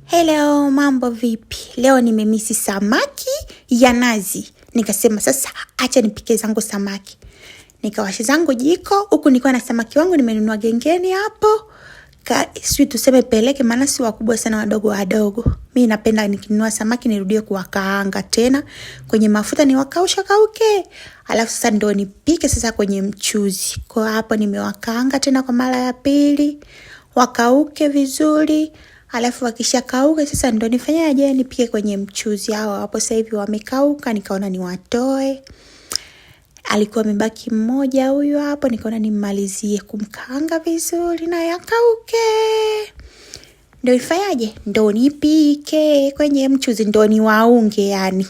Hello, mambo vipi? Leo nimemisi samaki ya nazi, nikasema sasa acha nipike zangu samaki. Nikawasha zangu jiko huku nilikuwa na samaki wangu nimenunua gengeni hapo, sijui tuseme peleke, maana si wakubwa sana, wadogo wadogo. Mi napenda nikinunua samaki nirudie kuwakaanga tena kwenye mafuta, niwakausha kauke, alafu sasa ndo nipike sasa kwenye mchuzi. Kwa hapo nimewakaanga tena kwa mara ya pili wakauke vizuri. Alafu wakishakauka sasa ndo nifanyaje, nipike kwenye mchuzi. Hao hapo sasa hivi wamekauka, nikaona niwatoe. Alikuwa amebaki mmoja huyu hapo, nikaona nimmalizie kumkaanga vizuri na yakauke, ndo nifanyaje, ndo nipike kwenye mchuzi, ndo niwaunge yani.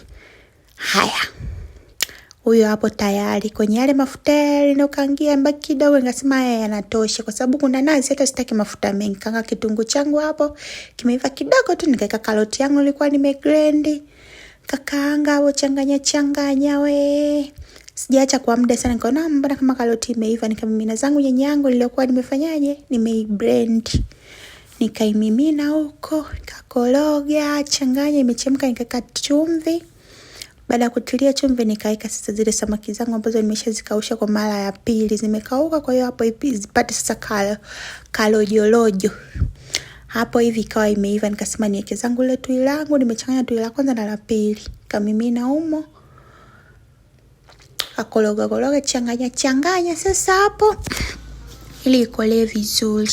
Haya, huyo hapo tayari kwenye yale mafuta yale mbaki kidogo, nikasema haya yanatosha, kwa sababu kuna nazi, hata sitaki mafuta mengi. Kanga kitunguu changu hapo kimeiva kidogo tu, nikaweka karoti yangu nilikuwa nimegrend, kakaanga hapo, changanya changanya we, sijaacha kwa muda sana. Nikaona mbona kama karoti imeiva, nikamimina zangu nyanya yangu niliyokuwa nimefanyaje, nimeiblend nikaimimina huko, nikakoroga changanya, imechemka, nikaweka chumvi. Baada ya kutilia chumvi, nikaweka sasa zile samaki zangu ambazo nimeshazikausha kwa mara ya pili, zimekauka. Kwa hiyo hapo zipate sasa kalo kalojolojo hapo hivi ikawa imeiva. Nikasema niweke zangu ile tui langu, nimechanganya tui la kwanza na la pili, kamimina humo, kakoroga koroga, changanya changanya sasa hapo ili ikolee vizuri,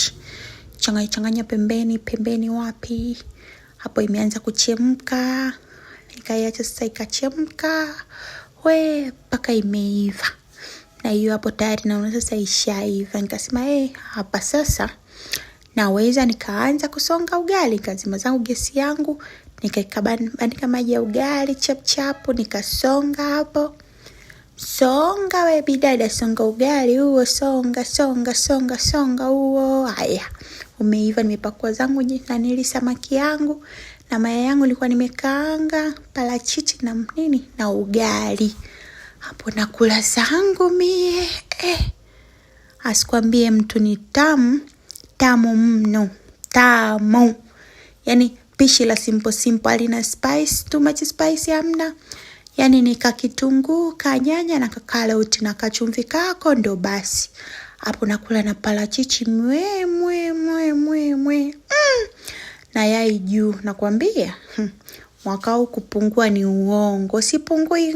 changanya changanya pembeni pembeni, wapi hapo imeanza kuchemka nikaiacha sasa ikachemka we mpaka imeiva, na hiyo hapo tayari naona sasa ishaiva. Nikasema hapa sasa naweza nikaanza kusonga ugali. Nikazima zangu gesi yangu, nikaibandika maji ya ugali chap chapu, nikasonga hapo. Songa we bidada, songa ugali huo, songa songa songa songa huo. Haya, umeiva. Nimepakua zangu nanili samaki yangu na mayai yangu nilikuwa nimekaanga, parachichi na nini na ugali hapo, nakula zangu mie eh. Asikwambie mtu ni tamu tamu mno, tamu yani, pishi la simple simple, alina spice too much spice hamna. Yani ni kakitunguu kanyanya na kakaroti na kachumvi kako ndo basi hapo, nakula na parachichi mwe mwe mwe mwe mwe na yai juu, nakwambia mwaka huu kupungua ni uongo, sipungui.